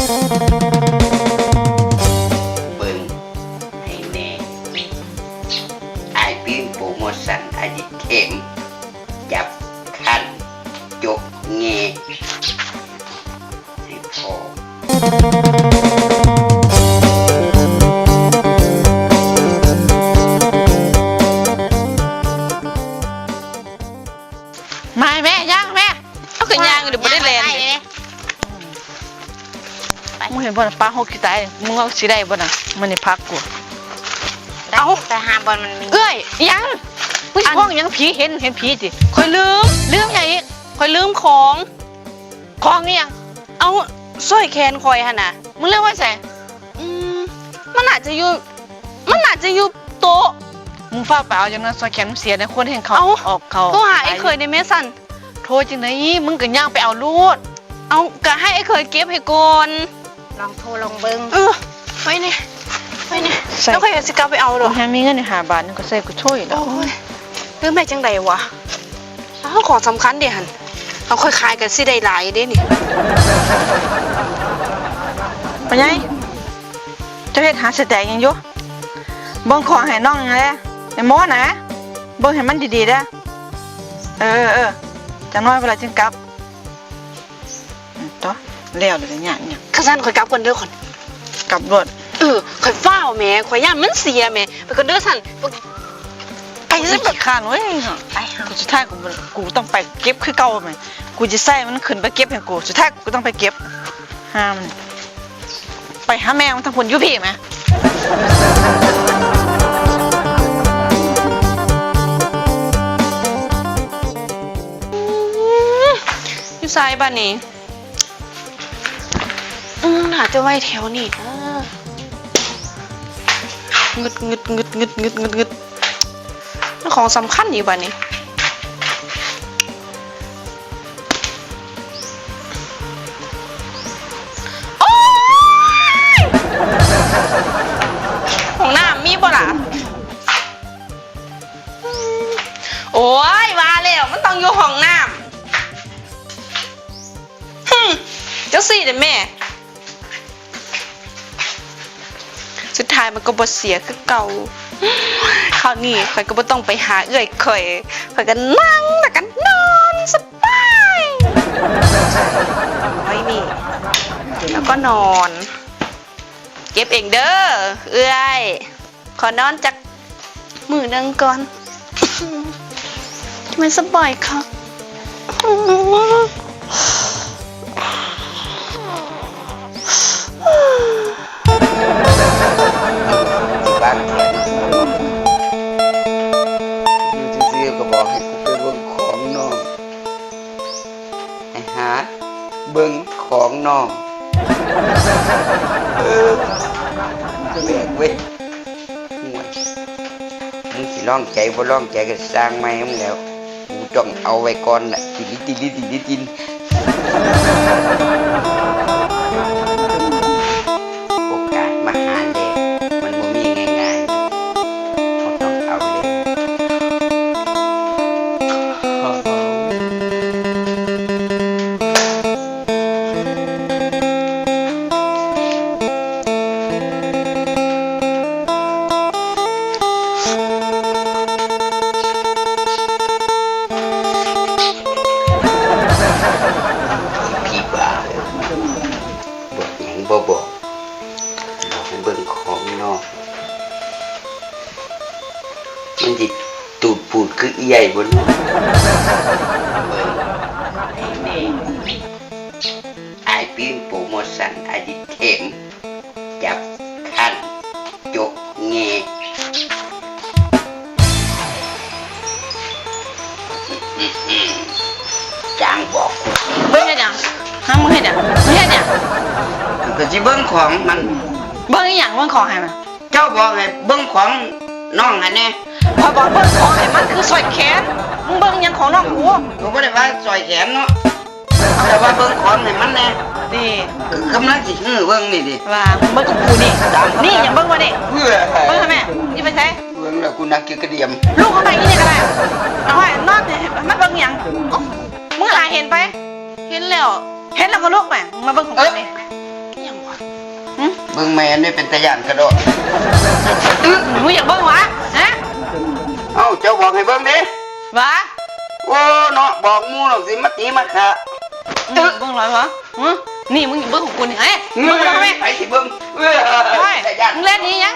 ເບິ່ງໃຫ້ແນ່ ອ້າຍປີ້ນໂປຣໂມຊັນອາລິເທມ ຈັບຄັນ ຈົກແງ່ ໃຫ້ພໍ່ ມາແມ່ ຍ່າງແມ່ ເອົາ ຄືຍ່າງຢູ່ ບໍ່ໄດ້ແລ່ນເດ້. ມຶງເຫັນບໍ່ນະ ປາຫົກຊິຕາຍ ມຶງວ່າຊິໄດ້ບໍ່ນະ? ມື້ນີ້ພັກກູ ເອົາ ໄປຫາບ່ອນມັນມີ. ເອື້ອຍ ອີຫຍັງ? ມຶງຊິຮ້ອງຫຍັງ? ຜີເຫັນ ເຫັນຜີຕິ? ຂ້ອຍລືມ. ລືມຫຍັງອີກ? ຂ້ອຍລືມຂອງ. ຂອງອີຫຍັງ? ເອົາ ສ້ອຍແຂນຂ້ອຍຫັ້ນນະ. ມຶງລືມໄວ້ໃສ? ອືມ ມັນໜ້າຈະຢູ່ ມັນໜ້າຈະຢູ່ໂຕະ. ມຶງຟ້າວໄປເອົາ ຈັ່ງນັ້ນ ສ້ອຍແຂນມັນເສຍໃນ ຄົນແຮ່ງເຂົ້າ ເອົ້າ ອອກເຂົ້າ. ໂທຫາໄອ້ເຂີຍໄດ້ແມ່ຊັ້ນ. ໂທຈັ່ງໃດ? ມຶງກໍຍ່າງໄປເອົາໂລດ. ເອົາ ກໍໃຫ້ໄອ້ເຂີຍເກັບໃຫ້ກ່ອນ. ລອງໂທລອງເບິ່ງ. ເອີ ໄວ້ແນ່ ໄວ້ແນ່. ໃສ່ ແລ້ວຂ້ອຍກໍຊິກັບໄປເອົາດອກ. ຫາມີເງິນຢູ່ຫ້າບາດ ຍັງກໍໃສ່ກູໂທຢູ່ດອກ. ໂອ້ຍ ລືມໄດ້ຈັ່ງໃດວະ? ອ້າວ ຂອງສຳຄັນເດ້ຫັ້ນ ເອົາ ຂ້ອຍຂາຍກໍຊິໄດ້ຫຼາຍເດ້ນີ້. ພໍ່ໃຫຍ່ ເຈົ້າເຮັດຫາສະແຕກຫຍັງຢູ່? ເບິ່ງຂອງໃຫ້ນ້ອງແດ່ ໄອ້ໝໍນະ ເບິ່ງໃຫ້ມັນດີໆເດີ້. ເອີ ເອີ ຈັກໜ້ອຍພຸ້ນລະຈຶ່ງກັບ. ອືມ ຕົວະ ແລ້ວແລ້ວ ຍາກຫຍັງ? ຄັນຊັ້ນຂ້ອຍກັບກ່ອນເດີ້ ຂ້ອຍກັບໂລດ. ເອີ ຂ້ອຍຟ້າວແໝ່ ຂ້ອຍຢ້ານມັນເສຍແໝ່. ໄປກ່ອນເດີ້ຊັ້ນ. ໄປ ໄປ ຂີ້ຄ້ານເວີຍ. ໄປ ສຸດທ້າຍກູ ກູຕ້ອງໄປເກັບຄືເກົ່າແໝ່. ກູຈະໃຊ້ມັນຂຶ້ນໄປເກັບໃຫ້ກູ ສຸດທ້າຍກູກໍຕ້ອງໄປເກັບ. ຫາມັນ ໄປຫາແມ່ມັນທາງພຸ້ນ ຢູ່ພີ້ແໝ່. ຢູ່ໃສບາດນີ້? ອືມ ໜ້າຈະໄວ້ແຖວນີ້ນະ. ງຶດ ງຶດ ງຶດ ງຶດ ງຶດ ງຶດ ງຶດ ຂອງສຳຄັນອີກບາດນີ້. ໂອ້ຍ! ຫ້ອງນ້ຳມີບໍ່ລະ? ໂອ້ຍ ວ່າແລ້ວ ມັນຕ້ອງຢູ່ຫ້ອງນ້ຳ. ຫຶ ຈັ່ງຊີ້ເດ້ແມ່. ສຸດທ້າຍມັນກໍບໍ່ເສຍຄືເກົ່າ. ຄາວນີ້ຂ້ອຍກໍບໍ່ຕ້ອງໄປຫາເອື້ອຍຂ້ອຍ, ຂ້ອຍກໍນັ່ງແລ້ວກໍນອນສະບາຍ. ຂ້ອຍນີ້ ແລ້ວກໍນອນ. ເກັບເອງເດີ້ເອື້ອຍ. ຂໍນອນຈັກມື້ໜຶ່ງກ່ອນ ມັນສະບາຍຄັກ. ຊິບາງແຂນ ຢູ່ຊື່ໆກໍບອກໃຫ້ກູໄປເບິ່ງຂອງນ້ອງ ໃຫ້ຫາເບິ່ງຂອງນ້ອງ. ເອີ ແປກເວີຍ. ໂອ້ຍ ມຶງຊິລອງໃຈບໍ່ລອງໃຈກໍຊ່າງໃໝ່ມຶງແລ້ວ, ກູຕ້ອງເອົາໄວ້ກ່ອນລະ. ຕິລິດຕິລິດຕິລິດຕິນ ໂອກາດມະຫາແລກ ມັນບໍ່ມີງ່າຍໆ, ເຮົາຕ້ອງເອົາເລີຍ. ຜີບ້າ ບອກຫຍັງບໍ່ບອກ, ບອກໃຫ້ເບິ່ງຂອງນອກ. ມັນຊິຕູດປູດຄືເອື້ອຍບໍ່ເນາະ? ເບິ່ງໃຫ້ແນ່ ອ້າຍປີ້ນໂປຣໂມຊັນອາລິດເທມ ຈັບຄັນ ຈົກແງ່. ຈ້າງບອກກູ. ມຶງເຮັດຫຍັງ? ຮະ ມຶງເຮັດຫຍັງ? ມຶງເຮັດຫຍັງ? ກໍຊິເບິ່ງຂອງມັນ. ເບິ່ງອີຫຍັງ? ເບິ່ງຂອງໃຫ້ມັນ. ເຈົ້າບອກໃຫ້ເບິ່ງຂອງນ້ອງຫັ້ນແດ່. ຂ້ອຍບອກເບິ່ງຂອງໃຫ້ມັນ ຄືສ້ອຍແຂນ. ມຶງເບິ່ງຫຍັງຂອງນ້ອງກູ? ກູບໍ່ໄດ້ວ່າສ້ອຍແຂນເນາະ, ແຕ່ວ່າເບິ່ງຂອງໃຫ້ມັນແດ່. ນີ້ ກຳລັງຊິຮື້ເບິ່ງນີ້ຕິ. ວ່າເບິ່ງຂອງກູນີ້. ນີ້ຫຍັງເບິ່ງວະນີ້? ເບິ່ງໃຫ້ແມ່. ຊິໄປໃສ? ເບິ່ງແລ້ວກູນັກກິນກະດຽມ. ລຸກເຂົ້າໄປອີ່ນີ້ກໍໄດ້. ເອົາໄວ້ນອນໃຫ້ມັນເບິ່ງຫຍັງ? ມຶງຫາເຫັນໄປ. ເຫັນແລ້ວ. ເຫັນແລ້ວກໍລຸກແມ່. ມາເບິ່ງຂອງກູນີ້. ອີຫຍັງ ເບິ່ງແມ່ນເດ້ ເປັນຕາຢ້ານກະດອກ. ມຶງຢາກເບິ່ງຫວາ? ຮະ? ເອົ້າ ເຈົ້າບອກໃຫ້ເບິ່ງເດ້. ຫວາ? ໂອ້ ເນາະ ບອກໝູ່ແລ້ວຊິມາຕີມາຂ້າ. ອືມ ເບິ່ງຫຼາຍຫວາ? ຫຶ? ນີ້ ມຶງເບິ່ງຂອງກູນີ້. ເອີຍ ເບິ່ງແລ້ວແມ່. ໃຜຊິເບິ່ງ? ເອີຍ ໂອ້ຍ ຕາຢ້ານ. ມຶງແລ່ນໜີຫຍັງ?